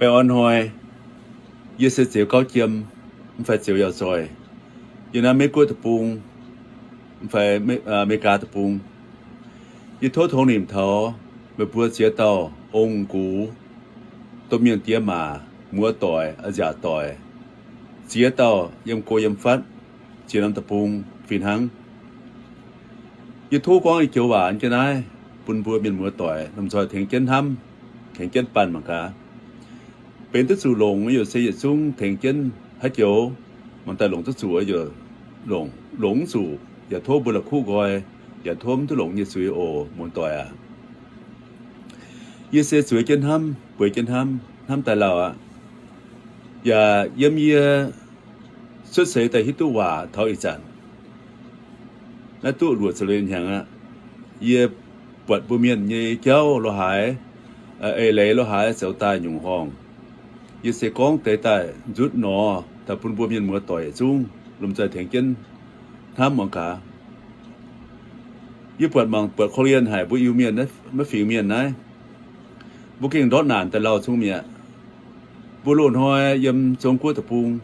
Baengh orn hnoi, yie se Zeux Gauv Jiem, mv fai Zeux Yauh Zoih, yiem naaiv Meiv Guoqv deic-bung, mv fai Mei-, Meigaa deic-bung. Yie tov tongx nimc taux meih mbuo ziex dauh ong-gux, domh mienh diex maac, muoz-doic, a'nziaauc doic, ziex dauh yiem go yiem fatv, ziex norm deic-bung fih hnangv. Yie tov gorngv ih joux waac jienv naaiv bun mbuo mienh muoz-doic lomh nzoih tengx jienv hnamv, tengx jienv banh mangc gaax. Benx duqv zuqc longc yaac se yietc zungv tengx jienv haaix joux, mangc daaih longc duqv zuqc yaac longc, longc mv zuqc yaac tov mbuo la'kuqv nqoi, yaac tov mv duqv longc nyei zuiz oc, muoz-doic aac. Yie se zueiz jienv hnamv, bueix jienv hnamv, hnamv daaih lauh aqv. Yaac yiem yie cuotv seix daaih hiuv duqv waac taux ih zanc, naaiv duqv luoqc ziepc liuz hnyangx aqv. Yie buatc mbuo mienh nyei jauv lo haaix, eix leiz lo haaix zoux daaih nyungc horngh. Yie se gorngv deix daaih nzutv nor daaih bun mbuo mienh muoz-doic yietc zungv lomh nzoih tengx jienv hnamv muangx gaax. Yie buatc mangc buatc korv-lienh haic mbuo Iu-Mienh naaiv, maiv fingx mienh naaiv, mbuo gengh ndortv naanc daaih lauh zungv mi'aqv. Mbuo loz-hnoi yiem Zong Guoqv deic-bung,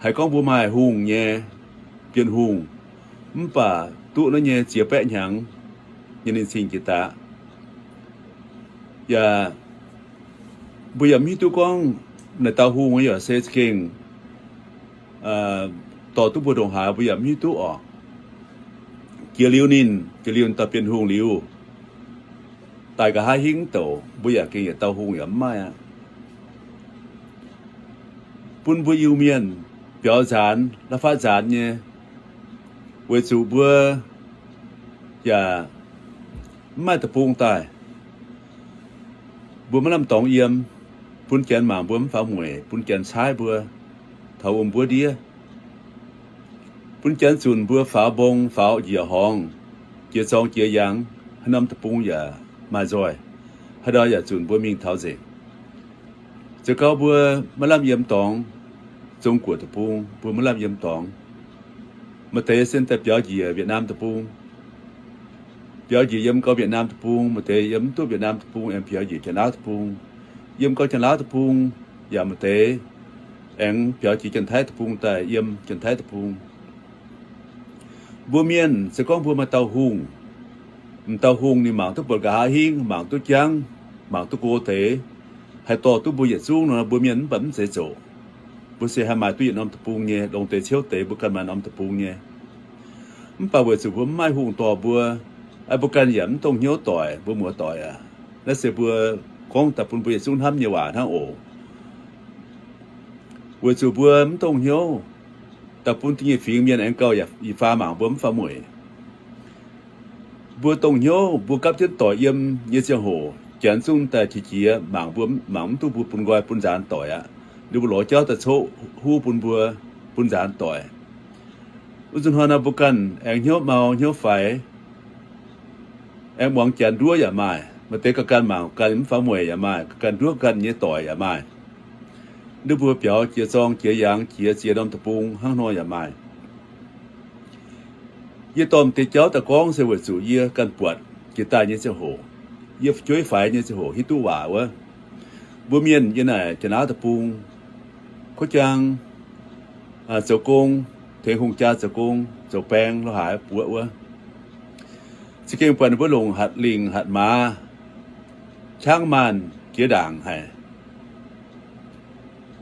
haiz gorngv mbuo maaih hungh nyei, Bienh Hungh, mv baac duqv naaiv nyei ziex baeqv hnyangx nyei ninh cing jiex daaih. Yaac mbuo yaac mv hiuv duqv gorngv naaic dauh hungh yaac se za'gengh dorh duqv mbuo ndongc haaix, mbuo yaac mv hiuv duqv orqc. Jiex liuz ninh, jiex liuz dauh Bienh Hungh liuz, daaih nqa'haav hingv douc, mbuo yaac gengh yietc dauh hungh yaac mv maaih aqv. Bun mbuo Iu-Mienh biaux nzaanx, la'faav nzaanx nyei, weic zuqc mbuo yaac mv maaih deic-bung daaih. Mbuo maiv lamh dorngx yiem, bun janx mangc mbuo mv faaux mueic, bun janx caaiv mbuo taux wuom mbuov ndiev, bun janx zunc mbuo faaux mbong, faaux njiec horngz, jiex zorng jiex yangh, haaix norm deic-bung yaac maaih nzoih, haaix ndau yaac zunc mbuo mingh taux nzengc. Zoux gau mbuo maiv lamh yiem dorngx, Zong Guoqv deic-bung mbuo maiv lamh yiem dorngx. Maaih deix se daaih biaux njiec Việt Nam deic-bung, biaux njiec yiem gau Việt Nam deic-bung, maaih deix yiem mv duqv Việt Nam deic-bung aengx biaux njiec Janx-Laauv deic-bung, yiem gau Janx-Laauv deic-bung, yaac maaih deix aengx biaux jiex Janx-Taiv deic-bung daaih yiem Janx-Taiv deic-bung. Mbuo mienh se gorngv mbuo maaih dauh hungh, m'dauh hungh ninh mangc duqv buatc nqa'haav hingv, mangc duqv jangv, mangc duqv go deix, haih dorh duqv mbuo yietc zungv nor, mbuo mienh mv baac mv zeiz zoqc. Mbuo se haih maaih duqv yietc norm deic-bung nyei, longc deix ciouv deix mbuo ganh maaih norm deic-bung nyei. Mv baac weic zuqc mbuo mv maaih hungh dorh mbuo, mbuo ganh yaac mv dongh hnyouv doic mbuo muoz-doic aac. Naaiv se mbuo gorngv daaih bun mbuo yietc zungv hnamv nyei waac hnangv oc. Weic zuqc mbuo mv dongh hnyouv daaih bun da'nyeic fingx mienh aengx gauh yaac faaux mangc mbuo mv faaux mueic. Mbuo dongh hnyouv mbuo gapv jienv doic yiem nyei ziangh hoc, janx zungv daaih qiex jiez mangc mbuo, mangc mv duqv mbuo bun nqoi bun nzaanx doic aqv. Ninh mbuo lorz jauv daaih coqv huv bun mbuo bun nzaanx doic. Wuov zanc hnoi naaiv mbuo ganh aengx hnyouv mau hnyouv faix, aengx muangx janx nduov yaac maaih. Maaih deix ganh ganh mangc ganh mv faaux mueic yaac maaih, ganh nduov ganh nyei doic yaac maaih. Ninh mbuo biaux jiex zorng jiex yangh jiex ziex norm deic-bung hnangv nor yaac maaih. Yie dorh m'deix jauv daaih gorngv se weic zuqc yie ganh buatc jiex daaih nyei ziangh hoc, yie fu'jueiv faix nyei ziangh hoc hiuv duqv waac wuov. Mbuo mienh yiem naaic Janx-Laauv deic-bung, kuv jaang zoux gong, tengx hungh jaa zoux gong, zoux baeng lo haaix buoqv wuov, za'gengh buatc ninh mbuo longc hatc lingc hatc maaz, qangv maanh jiex ndaangc haic.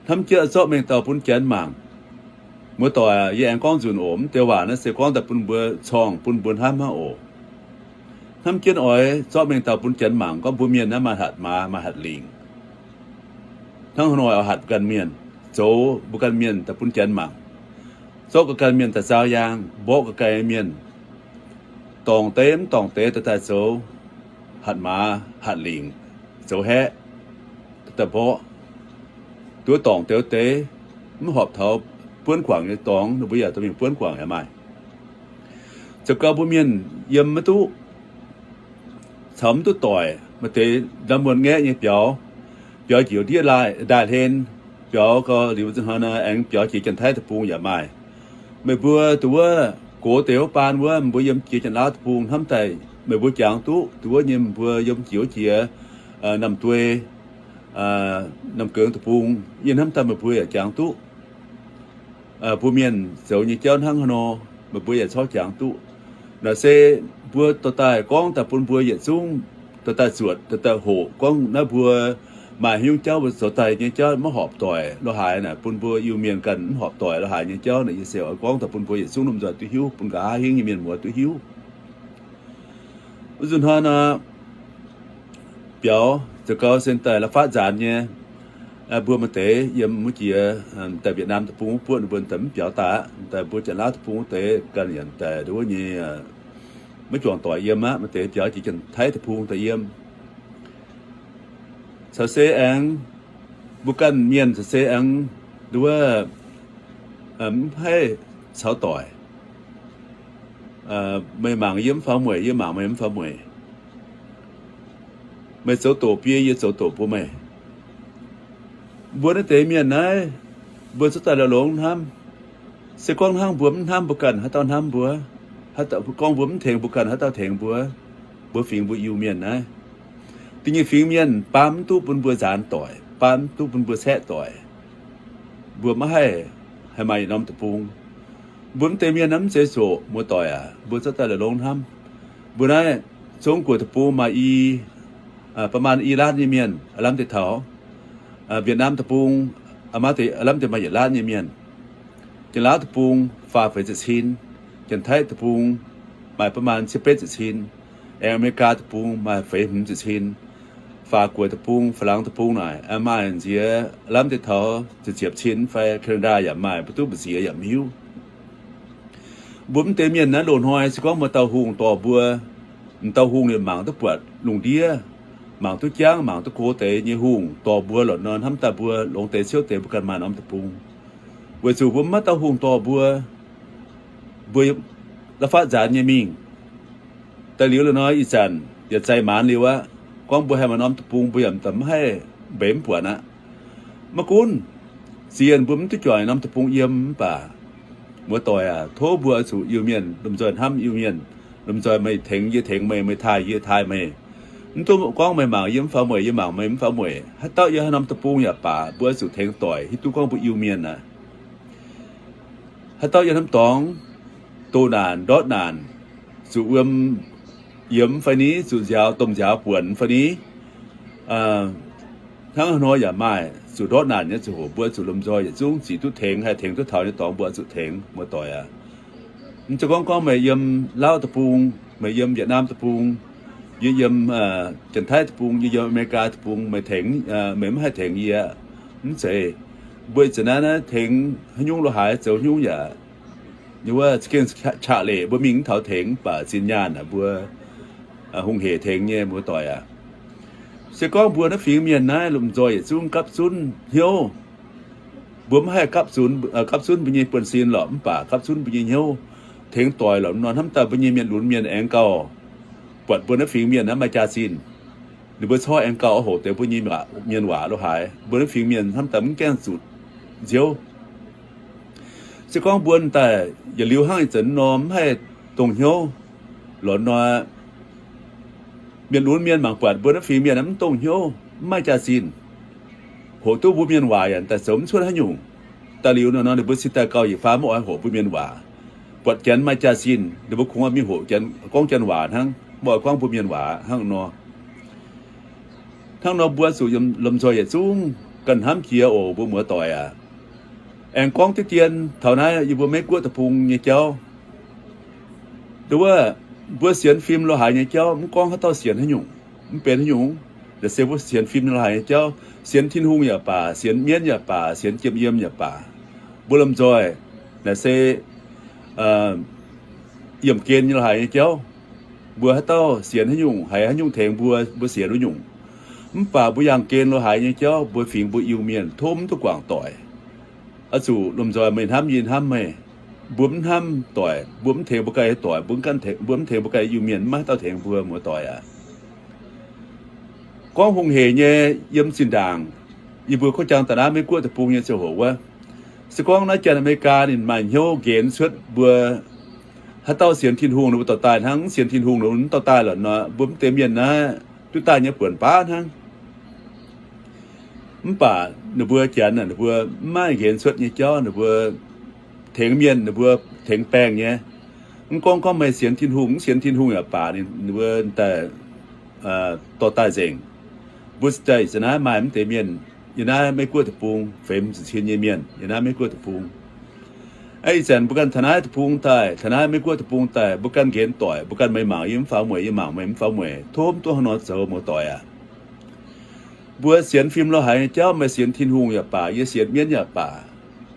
Hnamv jienv zorqv mengh dauh bun janx mangc. Muoz-doic, yie aengx gorngv nzunc oc. Mv deix waac naaiv se gorngv daaih bun mbuo corngh, bun mbuo hnamv hnangv oc. Hnamv jienv oix zorqv mengh dauh bun janx mangc gorngv mbuo mienh naaiv maaih hatc maaz, maaih hatc lingc. Hnangv haaix nor oix hatc mbuo ganh mienh, zoux mbuo ganh mienh daaih bun janx mangc. Zorqv ga'ganh mienh daaih zaau yaang, mborqv ga'ganh mienh, dorngc deix mv dorngc deix daaih daaih zoux hatc maaz hatc lingc, zoux haeqv daaih mborqv. Duqv dorngc deix deix, mv horpc taux buonv guangc nyei dorngx, ninh mbuo yaac dorh mingh buonv guangc yaac maaih. Zoux gau mbuo mienh yiem maiv duqv caux mv duqv doic, maaih deix ndamv muonh ngaeqv nyei biaux, biaux njiec ndiev ndaaih hlen, biaux gau liuz hnoi naaiv aengx biaux jiex Janx-Taiv deic-bung yaac maaih. Meih mbuo dongh wuov gox deix wuov baan wuov, mbuo yiem jiex Janx-Laauv deic-bung hnamv daaih meih mbuo jangx duqv dongh wuov nyei, mbuo yiem jiex wuov jiex Namh Duei, Namh Gox Deic-Bung, yie hnamv daaih meih mbuo yaac jangx duqv. Mbuo mienh zoux nyei jauv hnangv haaix nor, meih mbuo yaac corc jangx duqv. Naaiv se mbuo dorh daaih gorngv daaih bun mbuo yietc zungv dorh daaih zuotc, dorh daaih hoqc gorngv naaiv mbuo maaih haaix nyungc jauv mbuo zoux daaih nyei jauv maiv horpc doic lo haaix naaic, bun mbuo Iu-Mienh ganh mv horpc doic lo haaix nyei jauv naaic, yie se oix gorngv daaih bun mbuo yietc zungv lomh nzoih duqv hiuv, bun nqa'haav hingv nyei mienh muoz duqv hiuv. Wuov nzunc hnoi nor, biaux zoux gau se daaih la'faatv nzaanx nyei, mbuo maaih deix yiem wuov jiex daaih Vietnam Deic-Bung wuov buoqv ninh mbuo daaih mv biaux daaih aqv. Daaih mbuo Janx-Laauv Deic-Bung wuov deix ganh yaac daaih nduov nyei, maiv juangc doic yiem aqv. Maaih deix biaux jiex Janx-Taiv Deic-Bung daaih yiem. Caux se aengx mbuo ganh mienh caux se aengx nduov mv haih caux doic. Meih mangc yie mv faaux mueic, yie mangc meih mv faaux mueic. Meih zoux doqc bun yie, yie zoux doqc bun meih. Mbuo naaiv deix mienh naaiv, mbuo cuotv daaih la'longx hnamv. Se gorngv hnangv mbuo mv hnamv, mbuo ganh haaix dauh hnamv mbuo? Gorngv mbuo mv tengx, mbuo ganh haaix dauh tengx mbuo? Mbuo fingx mbuo Iu-Mienh naaiv, da'nyeic fingx mienh baamv mv duqv bun mbuo nzaanx doic, baamv mv duqv bun mbuo caeqv doic. Mbuo maiv haih, haih maaih yietc norm deic-bung. Mbuo mv deix mienh naaiv mv zeiz zoqc, muoz-doic aac, mbuo cuotv daaih la'longx hnamv. Mbuo naaiv Zong-Guoqv Deic-Bung maaih i, ประมาณ i laatv nyei mienh, aav lamh deix taux. Vietnam Deic-Bung aav lamh deix maaih yietc laatv nyei mienh. Janx-Laauv Deic-Bung faah feix ziepc cin. Janx-Taiv Deic-Bung maaih ประมาณ cietv betv ziepc cin. Aengx Aa^me^li^gaa Deic-Bung maaih feix hmz ziepc cin. Faah Guoqv Deic-Bung, Faa^laangx Deic-Bung naaic maaih nziex aav lamh deix taux ziepc ziepc cin fai, Canada yaac maaih, mbuo duqv mbu'ziex yaac mv hiuv. Mbuo mv deix mienh naaiv loz-hnoi se gorngv maaih dauh hungh dorh mbuo, m'dauh hungh ninh mangc duqv buatc lungh ndiev, mangc duqv jangv, mangc duqv go deix nyei hungh dorh mbuo lorqc nor, hnamv daaih mbuo longx deix ciouv deix mbuo ganh maaih norm deic-bung. Weic zuqc mbuo mv maaih dauh hungh dorh mbuo, mbuo la'faatv nzaanx nyei mingh. Daaih liuz lorqc nor, ih zanc yaac zai maanz liuz aqv. Gorngv mbuo haih maaih norm deic-bung, mbuo yaac mv haih mbeix mv buatc aqv. Maiv gunv ziex mbuo mv duqv juangc norm deic-bung yiem mv baac, muoz-doic aac, tov mbuo oix zuqc Iu-Mienh lomh nzoih hnamv Iu-Mienh, lomh nzoih meih tengx yie tengx meih, meih taaih yie taaih meih. Mv dungx gorngv meih mangc yie mv faaux mueic, yie mangc meih mv faaux mueic. Haaix dauh yiem haaix norm deic-bung yaac baac, mbuo oix zuqc tengx doic, hiuv duqv gorngv mbuo Iu-Mienh aqv. Haaix dauh yiem norm dorngx doqc naanc, ndortv naanc, zuqc wuom yiemx fai ni, zuqc nziaaux, domh nziaaux buonc fai ni, hnangv haaix nor yaac maaih zuqc ndortv naanc nyei ziangh hoc, mbuo zuqc lomh nzoih yietc zungv zic duqv tengx, haih tengx duqv taux nyei dorngx mbuo zuqc tengx, muoz-doic aac. Mv zeiz gorngv gorngv meih yiem Laauv Deic-Bung, meih yiem Vietnam Deic-Bung, yie yiem Janx-Taiv Deic-Bung, yie yiem Aa^me^li^gaa Deic-Bung, meih tengx, meih mv haih tengx yie. Mv zeiz. Mbuo ih zanc naaiv naaiv tengx haaix nyungc lo haaix, zoux haaix nyungc yaac, wuov za'gengh qaqv leic mbuo mingh mv taux tengx, mv baac zinh nyaanh aac mbuo hungh hec tengx nyei, muoz-doic aac. Se gorngv mbuo naaiv fingx mienh naaiv lomh nzoih yietc zungv gapv zunv hnyouv, mbuo mv haih gapv zunv, gapv zunv mbuo nyei buonv-sin lorqc, mv baac gapv zunv mbuo nyei hnyouv tengx doic lorqc nor, hnamv daaih mbuo nyei mienh lunx mienh aengx gauh buatc mbuo naaiv fingx mienh naaiv maaih jaax-zinh, ninh mbuo corc aengx gauh oix hoqc deix mbuo nyei mienh waac lo haaix. Mbuo naaiv fingx mienh hnamv daaih mv gaengh zuqc nziouv. Se gorngv mbuo daaih yietc liuz hnangv ih zanc nor mv haih dongh hnyouv lorqc nor, mienh lunx mienh mangc buatc mbuo naaiv fingx mienh mv dongh hnyouv, mv maaih jaax-zinh, hoqc duqv mbuo mienh waac yaac daaih zoux mv cuotv haaix nyungc. Daaih liuz nor, ninh mbuo cingx daaih gauh yietc faam mv oix hoqc mbuo mienh waac. Buatc Janx maaih jaax-zinh, ninh mbuo kungx oix mingh hoqc Janx, gorngv Janx waac hnangv, mv oix gorngv mbuo mienh waac hnangv nor. Hnangv nor mbuo zuqc lomh nzoih yietc zungv ganh hnamv jiex oc, mbuo muoz-doic aac. Aengx gorngv diqv dien taux naaiv yie mbuo Meiv Guoqv Deic-Bung nyei jauv. Nduov, mbuo sienx fim lo haaix nyei jauv, mv gorngv haaix dauh sienx haaix nyungc, mv benx haaix nyungc, naaiv se mbuo sienx fim lo haaix nyei jauv, sienx Tin-Hungh yaac baac, sienx mienv yaac baac, sienx jiem yiem yaac baac, mbuo lomh nzoih naaiv se yiemh gen nyei lo haaix nyei jauv. Mbuo haaix dauh sienx haaix nyungc, haiz haaix nyungc tengx mbuo, mbuo sienx wuov nyungc. Mv baac mbuo yangh gen lo haaix nyei jauv, mbuo fingx mbuo Iu-Mienh tov mv duqv guangc doic. Oix zuqc lomh nzoih meih hnamv yie, yie hnamv meih. Mbuo mv hnamv doic, mbuo mv tengx mbuo ganh nyei doic, mbuo mv tengx mbuo ganh nyei Iu-Mienh, mv maaih haaix dauh tengx mbuo, muoz-doic aac. Gorngv hungh hec nyei yiem zinh ndaangc, yie mbuo gorngv jangx daaih naaiv Meiv Guoqv Deic-Bung nyei ziangh hoc wuov, se gorngv naaiv Janx Aa^me^li^gaa ninh maaih hnyouv nqenx cuotv mbuo, haaix dauh sienx Tin-Hungh ninh mbuo dorh daaih hnangv, mv sienx Tin-Hungh ninh mv dorh daaih lorqc nor, mbuo mv deix mienh naaiv duqv daaih nyei buonc baav hnangv. Mv baac ninh mbuo janx naaic, ninh mbuo mv maaih nqenx cuotv nyei jauv, ninh mbuo tengx mienh, ninh mbuo tengx baengh nyei. Mv gorngv gorngv meih sienx Tin-Hungh, mv sienx Tin-Hungh yaac baac, ninh mbuo daaih dorh daaih nzengc. Mbuo daaih ih zanc naaiv maaih mv deix mienh yiem naaiv Meiv Guoqv deic-bung, feix ziepc cin nyei mienh yiem naaiv Meiv Guoqv deic-bung. Ih zanc mbuo ganh taux naaiv deic-bung daaih, taux naaiv Meiv Guoqv deic-bung daaih, mbuo ganh nqenx doic, mbuo ganh meih mangc yie mv faaux mueic, yie mangc meih mv faaux mueic, tov mv duqv hnangv nor zoux, muoz-doic aac. Mbuo sienx fim lo haiz nyei jauv, meih sienx Tin-Hungh yaac baac, yie sienx mienv yaac baac,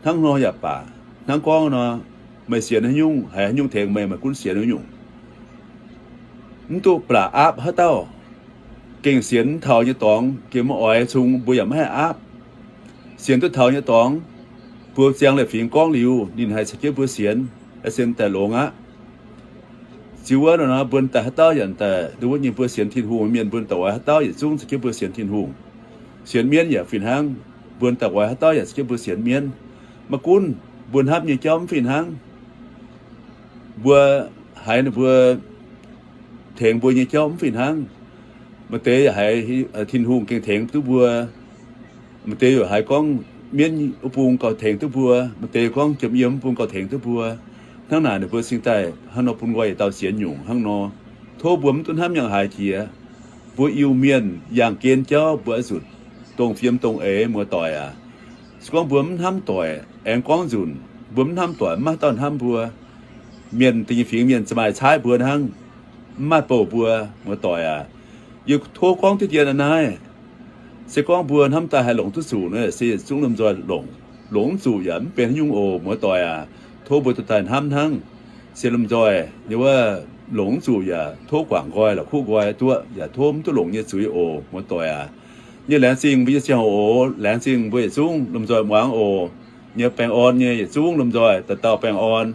hnangv nor yaac baac, hnangv gorngv nor, meih sienx haaix nyungc, haiz haaix nyungc tengx meih, meih gunv sienx haaix nyungc. Mv duqv ba'laqc aapv haaix dauh. Gengh sienx mv taux nyei dorngx, gengh maiv oix cung, mbuo yaac maiv haih aapv. Sienx duqv taux nyei dorngx, mbuo ziangh leiz-fingx gorngv liuz, ninh haih caux jienv mbuo sienx, sienx daaih longx aqv. Ziux wuov nor, mbuo daaih haaix dauh yaac daaih, wuov nyei mbuo sienx Tin-Hungh mienh, mbuo daaih oix haaix dauh yietc zungv caux jienv mbuo sienx Tin-Hungh. Sienx mienv yaac fih hnangv, mbuo daaih oix haaix dauh yaac caux jienv mbuo sienx mienv. Maiv gunv mbuo hnamv nyei jauv mv fih hnangv, mbuo haiz ninh mbuo tengx mbuo nyei jauv mv fih hnangv. Maaih deix haiz Tin-Hungh gengh tengx duqv mbuo. Maaih deix yaac haiz gorngv mienv wuov bung gauh tengx duqv mbuo. Maaih deix gorngv jiem yiem wuov bung gauh tengx duqv mbuo. Hnangv naaic ninh mbuo cingx daaih hnangv nor bun nqoi yietc dauh sienx nyungc hnangv nor. Tov mbuo mv duqv hnamv nyangc haaix jiex. Mbuo Iu-Mienh yangh gen jauv mbuo oix zuqc dongh fiem dongh eix, muoz-doic aac. Se gorngv mbuo mv hnamv doic, aengx gorngv nzunc, mbuo mv hnamv doic, mv maaih dauh hnamv mbuo. Mienh da'nyeic fingx mienh ziouc maaih caaiv mbuo hnangv, mv maaih bouh mbuo, muoz-doic aac. Yie tov gorngv diqv dien a'naaiv, se gorngv mbuo hnamv daaih haih longc duqv zuqc nor, se yietc zungv lomh nzoih longc. Longc mv zuqc yaac mv benx haaix nyungc oc, muoz-doic aac. Tov mbuo dorh daaih hnamv hnangv. Se lomh nzoih nyei wuov, longc mv zuqc yaac tov guangc nqoi, la'kuqv nqoi duqv, yaac tov mv duqv longc nyei zuiz oc, muoz-doic aac. Nyei laengz zingh mbuo nyei ziangh hoc oc. Laengz zingh mbuo yietc zungv lomh nzoih muangx oc. Nyei baengh orn nyei yietc zungv lomh nzoih, dauh dauh baengh orn.